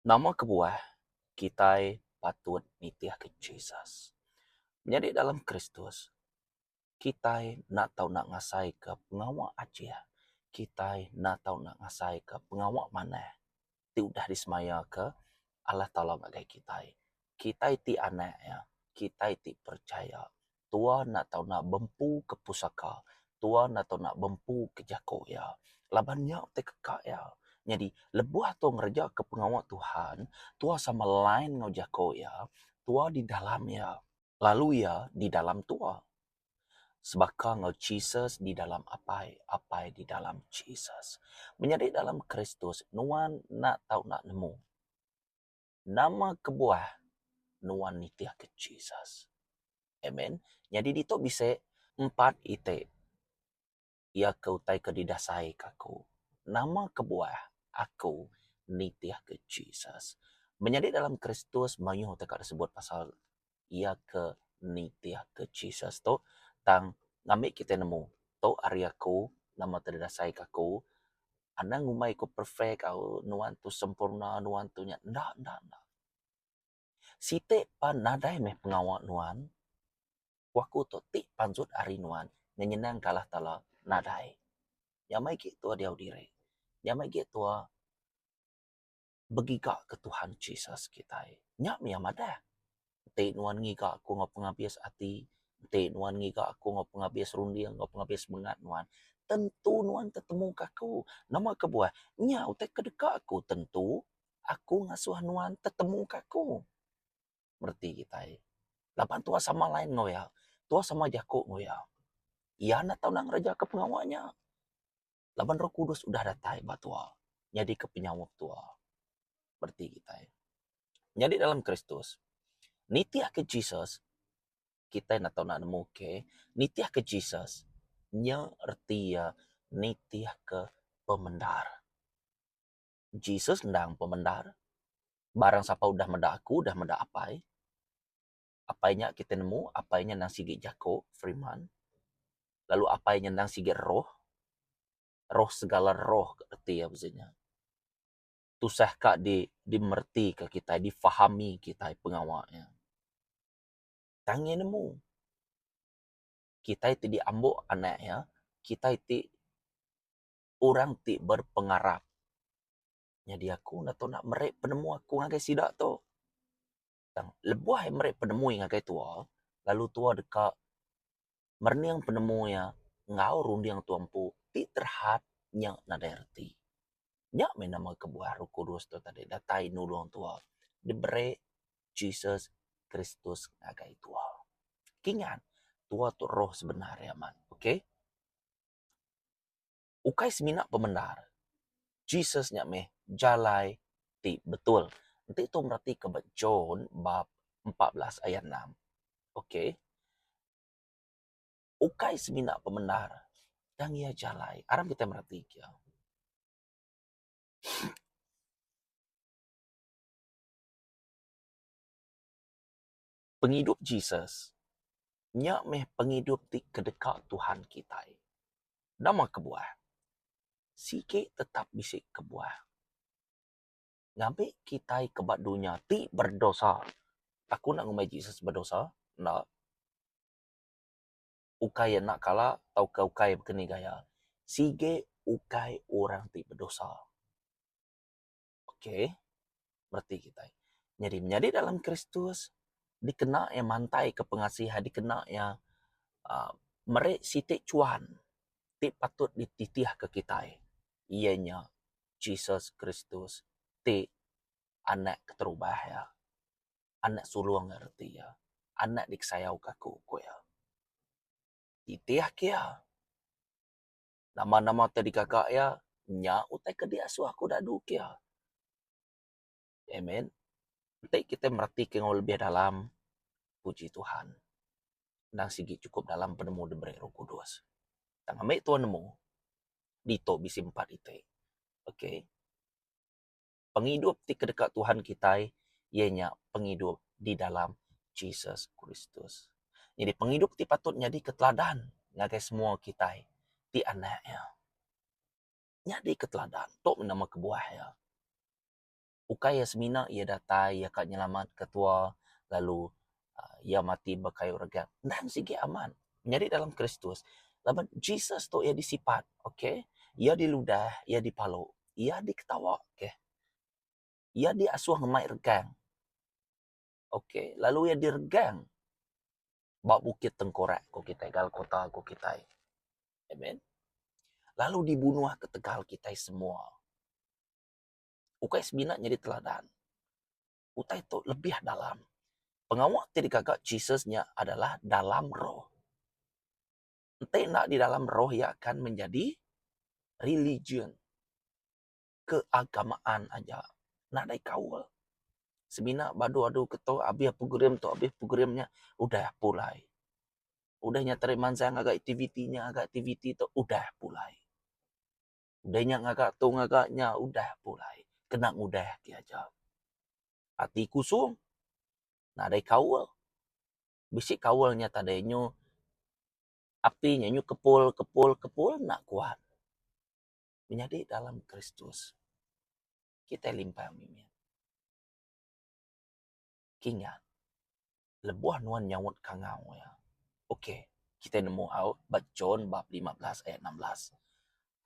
Nama kebuah kitai patut nitihka Jesus? Menyadi dalam Kristus, kitai enda tau enda ngasaika pengawa ajih. Kitai enda tau enda ngasaika pengawa manah ti udah disemayaka Allah Taala ngagai kitai. Kitai ti anak Iya, kitai ti percaya, tua enda tau enda bempuka pusaka, tua enda tau enda bempuka jaku iya. Laban nya utai keka iya. Nyadi lebuh tua ngereja ke pengawa Tuhan, tua sama line enggau jaku iya, tua di dalam iya, lalu iya di dalam tua. Sebaka enggau Jesus di dalam Apai, Apai di dalam Jesus. Menyadi dalam Kristus nuan enda tau enda nemu. Nama kebuah nuan nitihka Jesus? Amen. Nyadi ditu bisi empat iti iya ke utai ke didasaika aku. Nama kebuah aku nitihka Jesus? Menyadi dalam Kristus mayuh utai ka disebut pasal iya ke nitihka Jesus tu tang ngambi kitai nemu tu ari aku nama ti didasaika aku Anang ngumbai ku perfect au nuan tu sempurna nuan tu nya enda enda enda. Siti pan nadai meh pengawa nuan ku aku tu ti pansut ari nuan ngenyenang ka Allah Taala nadai. Nyamai agi tua diau diri nyamai agi tua begiga ke Tuhan Jesus kitai. Nya mih iya madah. Enti nuan ngiga aku enggau pengabis ati, enti nuan ngiga aku enggau pengabis runding enggau pengabis semengat nuan, tentu nuan tetemu ke aku. Nama kebuah? Nya utai ke deka aku tentu aku ngasuh nuan tetemu ke aku. Mereti kitai. Laban tuah sama line enggau iya, tuah sama jaku enggau iya. Iya enda tau nak ngereja ke pengawa nya. Laban Roh Kudus udah datai ba tua nyadika penyaup tua. Bereti kitai. Nyadi dalam Kristus, nitihka Jesus, kitai enda tau nemu ke, nitihka Jesus nya reti iya nitihka pemendar. Jesus endang pemendar. Barang sapa udah meda aku, udah meda Apai. Apai nya kitai nemu, apai nya endang sigi jaku Freeman. Lalu apai nya endang sigi roh. Roh segala roh reti iya bisi nya. Tusah ka di dimeretika kitai, difahami kitai pengawa iya. Tang iya nemu. Kitai ti diambu anak iya, kitai ti orang ti berpengarap. Nyadi aku enda tau nak meri penemu aku ngagai sida tu. Tang lebuh iya meri penemu iya ngagai tua, lalu tua deka merening penemu iya enggau runding tua empu ti terhad nya nadai reti. Nya meh nama kebuah Roh Kudus tu tadi datai nulung tua diberi Jesus Kristus ngagai tua. Kingat tua tu roh sebenar iya amat. Okay. Ukai semina pemendar, Jesus nya meh jalai ti betul. Enti tu meratika ba John bab 14 ayat 6. Okey. Ukai semina pemendar, tang iya jalai. Aram kitai meratika. Pengidup Jesus nya meh pengidup ti kedeka Tuhan kitai. Nama kebuah? Sigi tetap bisi kebuah. Ngambi kitai ke ba dunya ti berdosa. Aku enda ngumbai Jesus berdosa, enda. Ukai iya enda kala tauka ukai baka ni gaya. Sigi ukai orang ti berdosa. Okey, bereti kitai. Nyadi menyadi dalam Kristus dikena iya mantaika pengasih dikena iya uhh meri siti chuan ti patut dititihka kitai iya nya Jesus Kristus ti anak keterubah iya. Anak sulung iya reti iya. Anak dikesayauka aku, ku iya. Titihka iya. Nama-nama utai digaga iya, nya utai ke diasuh aku dadu ke iya. Amen. Enti kitai meratika enggau lebih dalam, puji Tuhan. Endang sigi chukup dalam penemu diberi Roh Kudus. Tang ambi tuan nemu, ditu bisi empat iti. Okay. Pengidup ti kedeka Tuhan kitai iya nya pengidup di dalam Jesus Kristus. Nyadi pengidup ti patut nyadika teladan ngagai semua kitai ti anak iya. Nyadika teladan tu meh nama kebuah iya. Ukai iya semina iya datai iya ka nyelamatka tua lalu iya mati ba kayu regang. Endang sigi amat nyadi dalam Kristus laban Jesus tu iya disipat okay iya diludah iya dipalu iya diketawa ke iya diasuh ngemai regang okay lalu iya diregang ba Bukit Tengkorak ku kitai Golgotha ku kitai. Amen. Lalu dibunuh ketegal kitai semua. Ukai semina nyadi teladan. Utai tu lebih dalam. Pengawa ti digaga Jesus nya adalah dalam roh. Enti enda di dalam roh iya akan menjadi religion. Keagamaan aja. Nadai kaul. Semina badu adu ke tu abih program tu abih program nya udah pulai. Udah nya tadi mansang ngaga aktiviti nya ngaga aktiviti tu udah pulai. Udah nya ngaga tu ngaga nya udah pulai kena ngudah ti aja. Ati kusung nadai kaul. Bisi kaul nya tadi nyu api nya nyu kepul kepul kepul enda kuat. Menyadi dalam Kristus kitai limpang mimit. Kingat lebuh nuan nyaut kangau iya. Ok, kitai nemu au ba John bab 15 ayat 16.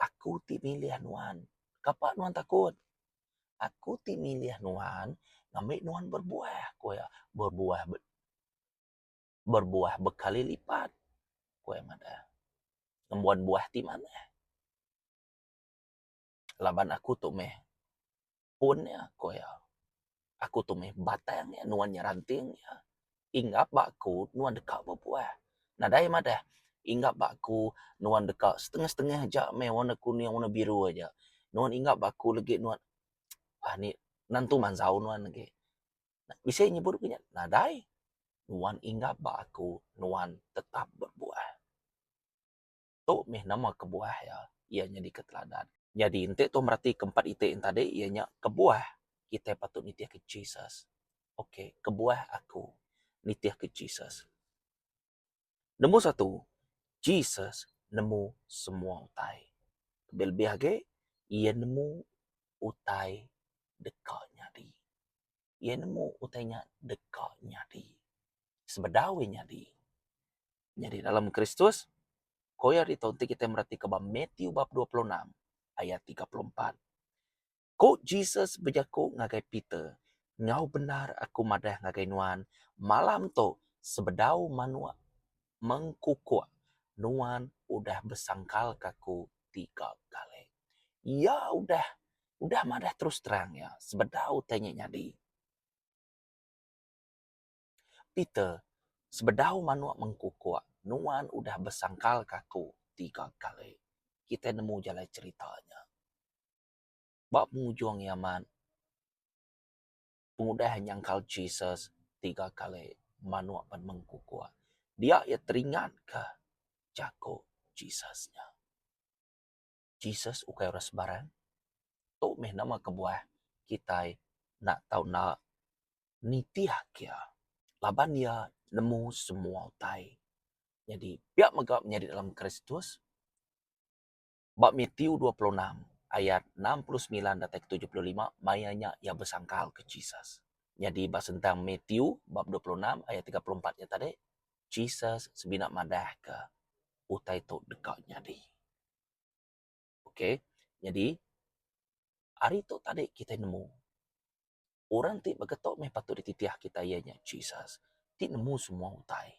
Aku ti milih nuan. Kapa nuan takut? Aku ti milih nuan ngambi nuan berbuah, ku iya. Berbuah berbuah bekali lipat, ku iya madah. Ngembuan buah ti manah. Laban aku tu meh pun iya, ku iya. Aku tu meh batang iya, nuan nya ranting iya. Inggap ba aku, nuan deka bebuah. Nadai madah, inggap ba aku, nuan deka setengah-setengah aja meh warna kuning, warna biru aja. Nuan inggap ba aku legi nuan aaa ni nentu manjau nuan agi. Bisi nyebut ku nya, nadai. Nuan inggap ba aku, nuan tetap bebuah. Tu mih nama kebuah iya, iya nyadika teladan. Nyadi enti tu meratika empat iti yen tadi iya nya kebuah kitai patut nitihka Jesus. Ok, kebuah aku nitihka Jesus. Nombor satu, Jesus nemu semua utai. Lebih-lebih agi, iya nemu utai deka nyadi. Iya nemu utai nya deka nyadi. Sebedau iya nyadi. Nyadi dalam Kristus, ko iya ditu enti kitai meratika ba Matthew bab 26 ayat 34. Ku Jesus bejaku ngagai Peter, Enggau bendar aku madah ngagai nuan, malam tu sebedau manuk mengkukuk, nuan udah besangkalka aku tiga kali. Iya udah udah madah terus terang iya sebedau utai nya nyadi. Peter, sebedau manuk mengkukuk, nuan udah besangkalka aku tiga kali. Kitai nemu jalai cherita nya. Ba pengujung iya amat, pengudah nyangkal Jesus tiga kali, manuk pan mengkukuk. Dia iya teringatka jaku Jesus nya. Jesus ukai orang sebarang. Tu meh nama kebuah kitai enda tau enda nitih iya laban iya nemu semua utai. Nyadi pia mega menyadi dalam Kristus ba Matthew 26 ayat 69 datai ke 75 maya nya iya besangkal ke Jesus. Nyadi ba sentang Matthew bab 26 ayat 34 nya tadi Jesus semina madahka utai tu deka nyadi. Okey, nyadi ari tu tadi kitai nemu orang ti begetu meh patut dititih kitai iya nya Jesus ti nemu semua utai.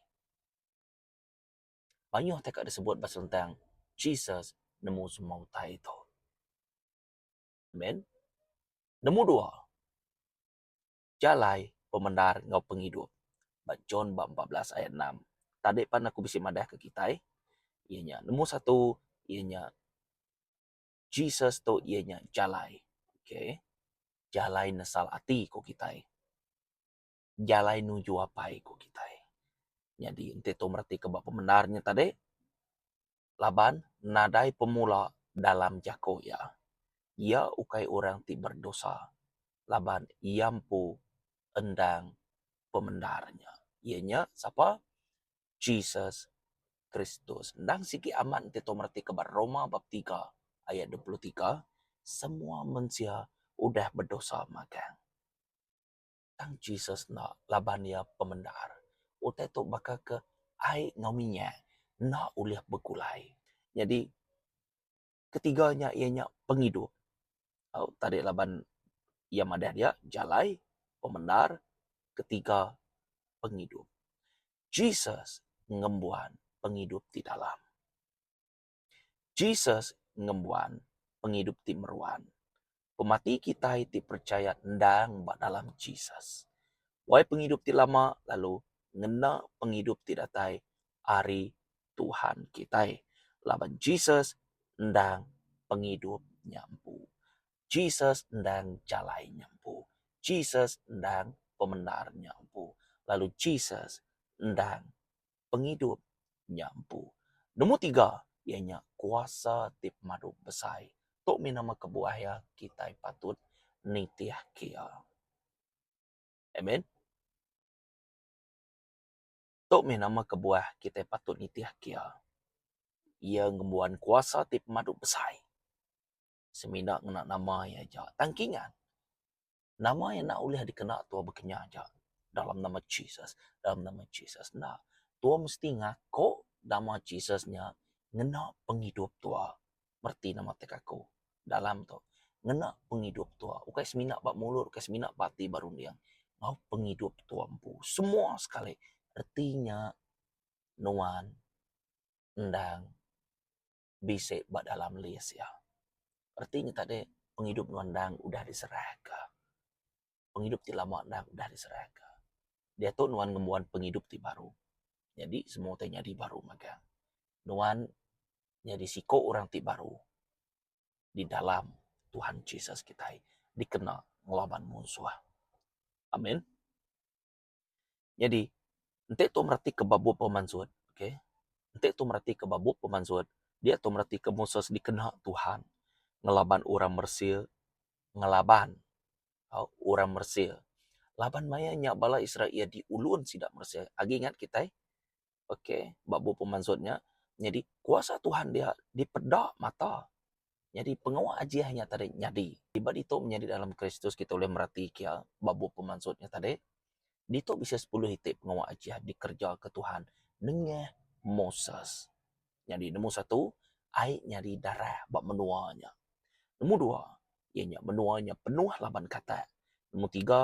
Mayuh ti ka disebut ba senentang Jesus nemu semua utai tu. Amen. Nemu dua. Jalai pemendar enggau pengidup ba John ba 14 ayat 6. Tadi pan aku bisi madah ke kitai iya nya nombor satu iya nya Jesus tu iya nya jalai. Okay. Jalai nesal ati ku kitai. Jalai nuju apai ku kitai. Nyadi enti tu mereti ke ba pemendar nya tadi laban nadai pemula dalam jaku iya. Iya ukai orang ti berdosa laban iya empu endang pemendar nya. Iya nya sapa? Jesus Kristus. Endang sigi amat enti tau mereti ke ba Roma bab tiga ayat 23, semua mensia udah bedosa magang. Tang Jesus enda laban iya pemendar. Utai tu baka ke ai enggau minyak enda ulih begulai. Nyadi ketiga nya iya nya pengidup. Au tadi laban iya madah dia jalai, pemendar, ketiga pengidup. Jesus ngembuan pengidup ti dalam. Jesus ngembuan pengidup ti meruan. Pemati kitai ti percaya endang ba dalam Jesus. Wai pengidup ti lama lalu ngena pengidup ti datai ari Tuhan kitai. Laban Jesus endang pengidup nya empu. Jesus endang jalai nya empu. Jesus endang pemendar nya empu. Lalu Jesus endang pengidup nya empu. Nombor tiga iya nya kuasa ti pemadu besai. Tu mih nama kebuah iya kitai patut nitihka iya. Amen. Tu mih nama kebuah kitai patut nitihka iya. Iya ngembuan kuasa ti pemadu besai. Semina ngena nama iya aja. Tang kingat, Nama iya enda ulih dikena tua bekenya aja dalam nama Jesus, dalam nama Jesus. Enda. Tua mesti ngaku nama Jesus nya ngena pengidup tua. Mereti nama tek aku dalam tu. Ngena pengidup tua. Ukai semina ba mulut, ukai semina ba ati ba runding. Enggau pengidup tua empu. Semua sekali. Reti nya nuan endang bisi ba dalam list iya. Reti nya tadi pengidup nuan endang udah diserahka. Pengidup ti lama endang udah diserahka. Diatu nuan ngembuan pengidup ti baru. Nyadi semua utai nyadi baru magang. Nuan nyadi siku orang ti baru di dalam Tuhan Jesus kitai dikena ngelaban munsuh. Amen. Nyadi, enti tu meratika ba bup pemansut, okay, enti tu meratika ba bup pemansut, dia tu meratika Moses dikena Tuhan ngelaban orang Mesir, ngelaban au orang Mesir. Laban maya nya bala Israel diulun sida Mesir. Agi ingat kitai? Okay, ba bup pemansut nya, nyadi kuasa Tuhan dia dipeda mata. Nyadi pengawa ajih nya tadi nyadi. Ba ditu menyadi dalam Kristus kita ulih mereti kia ba bup pemansut nya tadi. Ditu bisi sepuluh iti pengawa ajih dikereja ke Tuhan nengah Moses. Nyadi nombor satu, ai nyadi darah ba menua nya. Nombor dua, iya nya menua nya penuh laban katak. Nombor tiga,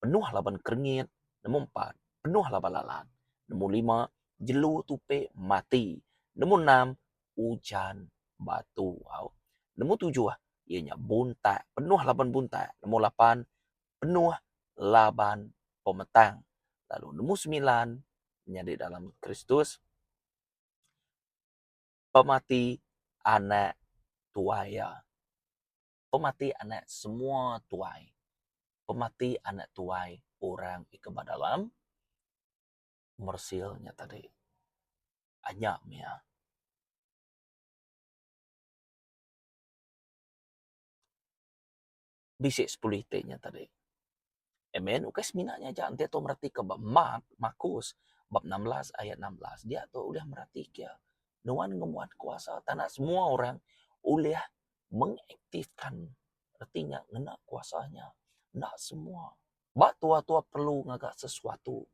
penuh laban kerengit. Nombor empat, penuh laban lalat. Nombor lima, jelu tupi mati. Nombor enam, ujan batu. Au. Nombor tujuh, iya nya buntak, penuh laban buntak. Nombor lapan, penuh laban pemetang. Lalu nombor semilan, nyadi dalam Kristus, pemati anak tuai iya. Pemati anak semua tuai. Pemati anak tuai orang ke ba dalam mersil nya tadi. Anya mih iya. Bisi sepuluh iti nya tadi. Amen. Ukai semina nya aja enti tu meratika ba Mark, Markus bab 16 ayat 16. Dia tu ulih meratika nuan ngembuan kuasa tanda semua orang ulih mengaktifkan reti nya ngena kuasa nya. Enda semua. Ba tua-tua perlu ngaga sesuatu.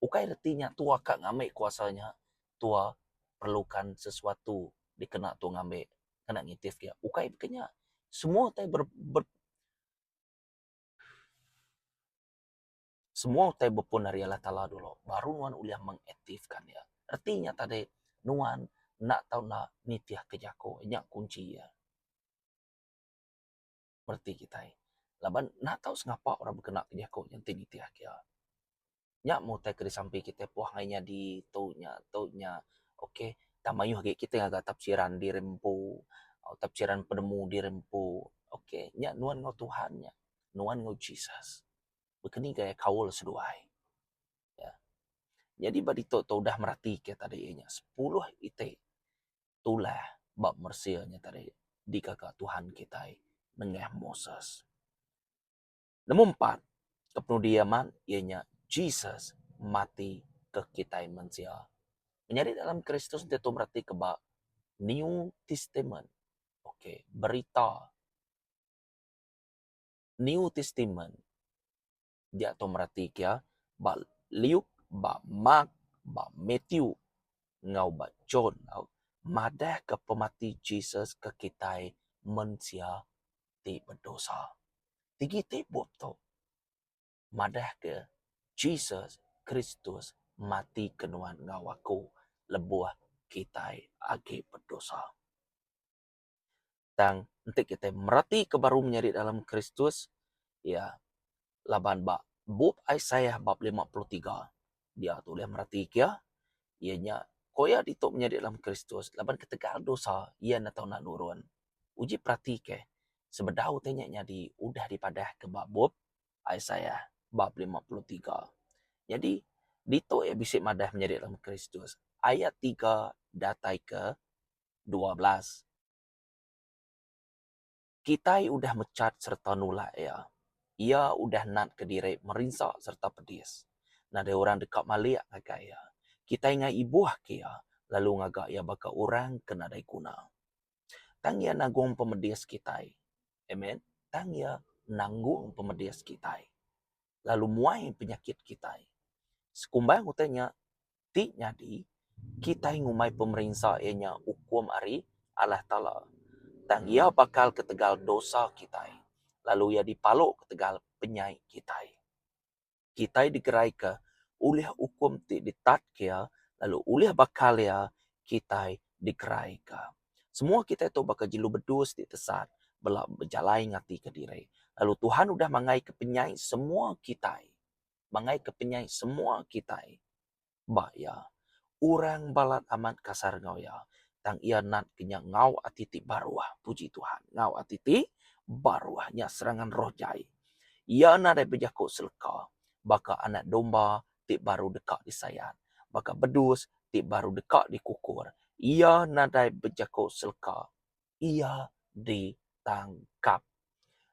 Ukai reti nya tua ka ngambi kuasa nya tua perlukan sesuatu dikena tua ngambi kena ngitif dia. Ukai baka nya. Semua utai ber, ber semua utai bepun ari Allah Taala dulu baru nuan ulih mengaktifkan iya. Reti nya tadi nuan enda tau enda nitihka jaku nya kunchi iya. Mereti kitai. Laban enda tau sengapa orang bekena ke jaku nya enti nitih ke iya. Nya meh utai ke disampi kitai puh ai nyadi tu nya tu nya okay tang mayuh agi kitai ngaga tafsiran diri empu tafsiran penemu diri empu okay nya nuan enggau Tuhan nya nuan enggau Jesus. Baka ni gaya kaul seduai. Ya. Nyadi ba ditu tu udah mereti ke tadi iya nya sepuluh iti tulah ba Mesir nya tadi digaga Tuhan kitai nengah Moses. Nombor empat, ke penudi amat iya nya Jesus mati ke kitai mensia. Menyadi dalam Kristus enti tu mereti ke ba New Testament, okay, berita. New Testament diatu mereti ke iya ba Luke, ba Mark, ba Matthew enggau ba John madahka pemati Jesus ke kitai mensia ti bedosa. Tigi ti bup tu madahka Jesus Kristus mati ke nuan enggau aku lebuh kitai agi bedosa. Tang enti kitai meratika baru menyadi dalam Kristus, iya laban ba bup Isaiah bab 53 dia tu ulih meratika iya, iya nya ko iya ditu menyadi dalam Kristus laban ketegal dosa iya enda tau enda nurun. Uji peratika sebedau ti nya nyadi udah dipadahka ba bup Isaiah bab 53. Nyadi ditu iya bisi madah menyadi dalam Kristus ayat tiga datai ke 12. Kitai udah mechat sereta nulak iya. Iya udah natka diri merinsa sereta pedis. Nadai orang deka malik ngagai iya. Kitai enggai ibuhka iya lalu ngaga iya baka orang ke nadai guna. Tang iya nanggung pemedis kitai. Amen. Tang iya nanggung pemedis kitai lalu muai penyakit kitai. Sekumbang utai nya ti nyadi, kitai ngumbai pemerinsa iya nya ukum ari Allah Taala. Tang iya bakal ketegal dosa kitai, lalu iya dipalu ketegal penyai kitai. Kitai digeraika ulih ukum ti ditatka iya, lalu ulih bakal iya, kitai digeraika. Semua kitai tu baka jelu bedus ti tesat bela bejalai ngatika diri, lalu Tuhan udah mangaika penyai semua kitai. Mangaika penyai semua kitai. Ba iya, orang balat amat kasar enggau iya, tang iya natka nya enggau ati ti baruh. Puji Tuhan, enggau ati ti baruh nya serangan roh jai. Iya nadai bejaku seleka baka anak domba ti baru deka disayat, baka bedus ti baru deka dikukur. Iya nadai bejaku seleka. Iya ditangkap,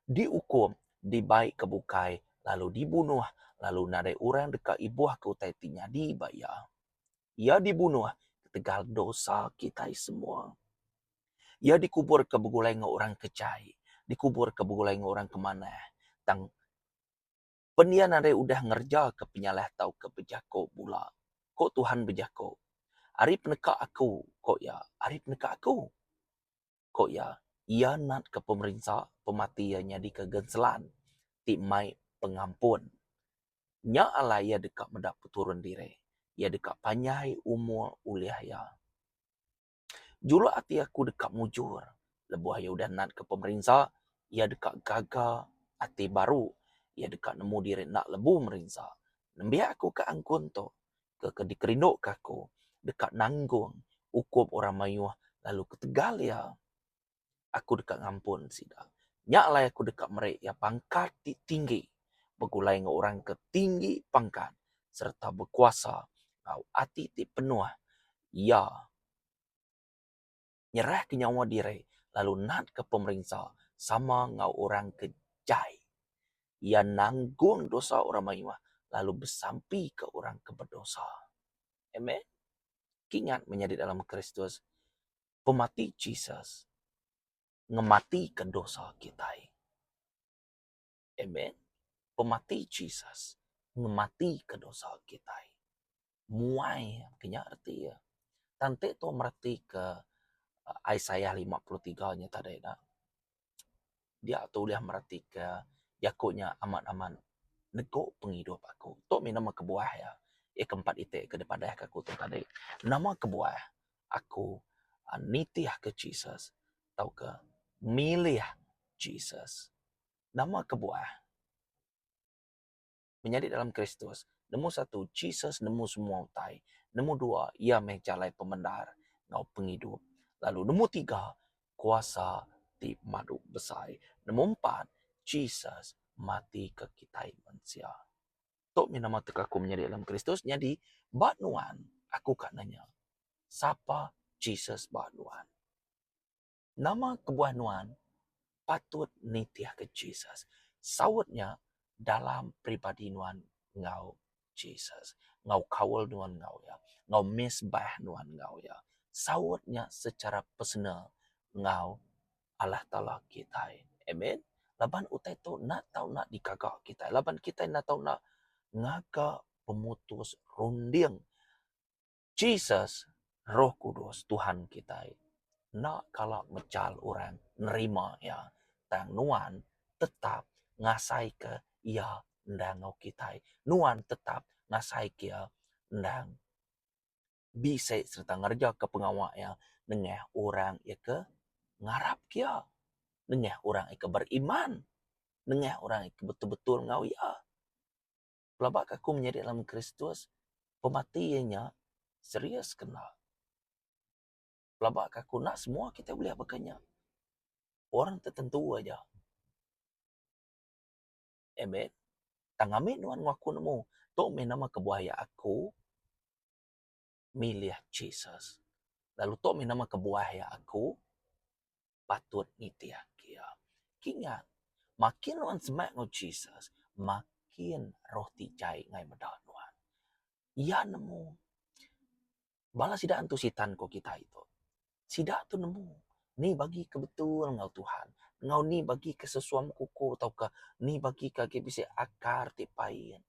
diukum, dibai ke bukai lalu dibunuh lalu nadai orang deka ibuhka utai ti nyadi ba iya. Iya dibunuh ketegal dosa kitai semua. Iya dikuburka begulai enggau orang ke jai, dikuburka begulai enggau orang ke manah. Tang pen iya nadai udah ngerejaka penyalah tauka bejaku bula. Ku Tuhan bejaku, Ari peneka aku, ku iya, ari peneka aku. Ku iya, iya natka pemerinsa pemati iya nyadika genselan ti mai pengampun. Nya alai iya deka meda peturun diri. Iya deka panjai umur ulih iya. Juluk ati aku deka mujur. Lebuh iya udah natka pemerinsa, iya deka gaga ati baru. Iya deka nemu diri enda lebu merinsa. Nembiak aku ke angkun tu, ke ke dikerinduka aku, deka nanggung ukum orang mayuh lalu ketegal iya, aku deka ngampun sida. Nya alai aku deka meri iya pangkat ti tinggi begulai enggau orang ke tinggi pangkat sereta bekuasa enggau ati ti penuh iya nyerahka nyawa diri lalu natka pemerinsa sama enggau orang ke jai. Iya nanggung dosa orang mayuh lalu besampika orang ke bedosa. Amen. Kingat menyadi dalam Kristus pemati Jesus ngematika dosa kitai. Amen. Pemati Jesus ngematika dosa kitai. Muai ke nya reti iya. Tang enti tu meretika Isaiah 53 nya tadi nya. Dia tu ulih meretika jaku nya amat-amat nego pengidup aku. Tu mih nama kebuah iya. Iya ke empat iti ke dipadahka aku tu tadi. Nama kebuah aku nitihka Jesus tauka milih Jesus. Nama kebuah? Menyadi dalam Kristus, nemu satu, Jesus nemu semua utai. Nemu dua, iya meh jalai pemendar enggau pengidup. Lalu nemu tiga, kuasa ti pemadu besai. Nemu empat, Jesus mati ke kitai mensia. Tu mih nama teka aku menyadi dalam Kristus nyadi ba nuan aku ka nanya sapa Jesus ba nuan. Nama kebuah nuan patut nitihka Jesus? Saut nya dalam peribadi nuan enggau Jesus, enggau kaul nuan enggau iya, enggau mesbah nuan enggau iya. Saut nya secara personal enggau Allah Taala kitai. Amen. Laban utai tu enda tau enda digaga kitai laban kitai enda tau enda ngaga pemutus runding Jesus, Roh Kudus Tuhan kitai enda kala mejal orang nerima iya tang nuan tetap ngasaika iya endang enggau kitai. Nuan tetap ngasaika iya endang bisi sereta ngerejaka pengawa iya nengah orang iya ke ngarapka iya, nengah orang iya ke beriman, nengah orang iya ke betul-betul enggau iya. Pelaba ka aku menyadi dalam Kristus pemati iya nya serius ke enda. Pelaba ka aku enda semua kitai ulih baka nya. Orang tertentu aja. Amen. Tang ami nuan enggau aku nemu tu meh nama kebuah iya aku milih Jesus. Lalu tu meh nama kebuah iya aku patut nitih ke iya. Kingat, makin nuan semak enggau Jesus, makin roh ti jai ngagai meda nuan. Iya nemu bala sida antu sitan ko kitai tu. Sida tu nemu ni bagi ke betul enggau Tuhan enggau ni bagi ke sesuam kuku tauka ni bagi ke agi bisi akar ti pait.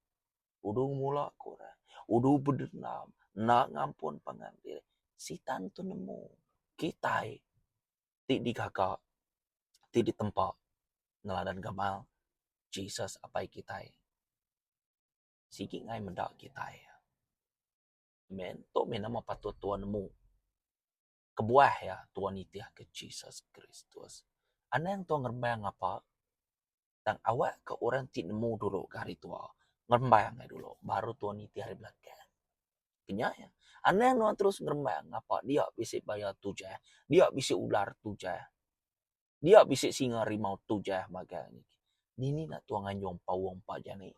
Udu ngemula ke orang, udu bedendam, enda ngampun pangan diri. Sitan tu nemu kitai ti digaga ti ditempa neladan gamal Jesus apai kitai. Sigi ngai meda kitai. Amen. Tu meh nama patut tua nemu kebuah iya tua nitihka Jesus Kristus. Anang tua ngerembang ngapa tang awakka orang ti nemu dulu ke ari tua ngerembang iya dulu baru tua nitih ari belakang. Nya iya. Anang nuan terus ngerembang ngapa dia bisi baya tujah, dia bisi ular tujah, dia bisi singa rimau tujah magang. Dini enda tua nganjung paung pa jani.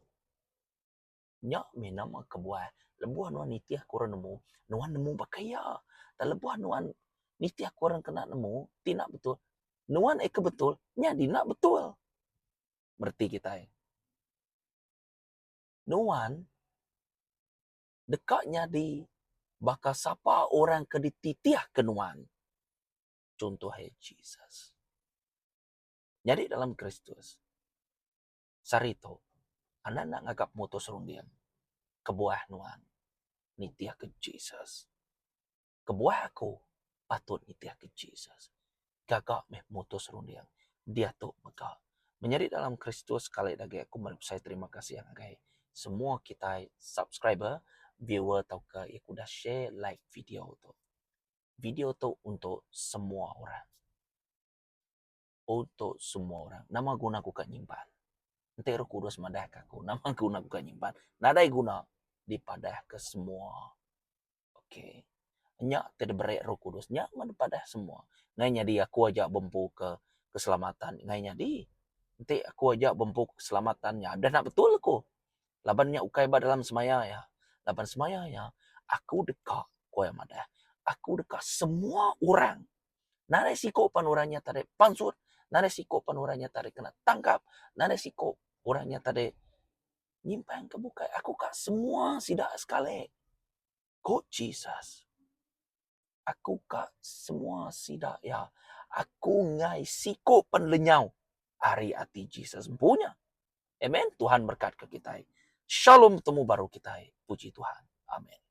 Nya mih nama kebuah lebuh nuan nitih ke orang nemu, nuan nemu baka iya. Tang lebuh nuan nitih ke orang ke enda nemu, ti enda betul, nuan eh ke betul nyadi enda betul. Bereti kitai. Nuan deka nyadi baka sapa orang ke dititihka nuan. Chunto iya Jesus. Nyadi dalam Kristus. Sehari tu, anang enda ngaga pemutus runding kebuah nuan nitihka Jesus. Kebuah aku patut nitihka Jesus. Gaga meh pemutus runding diatu mega. Menyadi dalam Kristus sekali da agi aku meri besai terima kasih ngagai semua kitai subscriber, viewer tauka iya ke udah share like video tu. Video tu untuk semua orang. Untuk semua orang. Nama guna aku ka nyimpan? Enti Roh Kudus madah ka aku, nama guna aku ka nyimpan? Nadai guna dipadah ke semua. Okey. Nya ti diberi Roh Kudus. Nya meh dipadah semua. Ngai nyadi aku aja bempu ke keselamatan. Ngai nyadi. Enti aku aja bempu keselamatan nya, dah enda betul aku. Laban nya ukai ba dalam semaya iya. Laban semaya iya, aku deka, ku iya madah, aku deka semua orang Nadai siku pan orang nya tadi pansut, nadai siku pan orang nya tadi kena tangkap, nadai siku orang nya tadi nyimpang ke bukai. Aku ka semua sida sekali. Ku Jesus, Aku ka semua sida iya. Aku enggai siku pan lenyau ari ati Jesus empu nya. Amen. Tuhan merekatka kitai. Shalom betemu baru kitai. Puji Tuhan. Amen.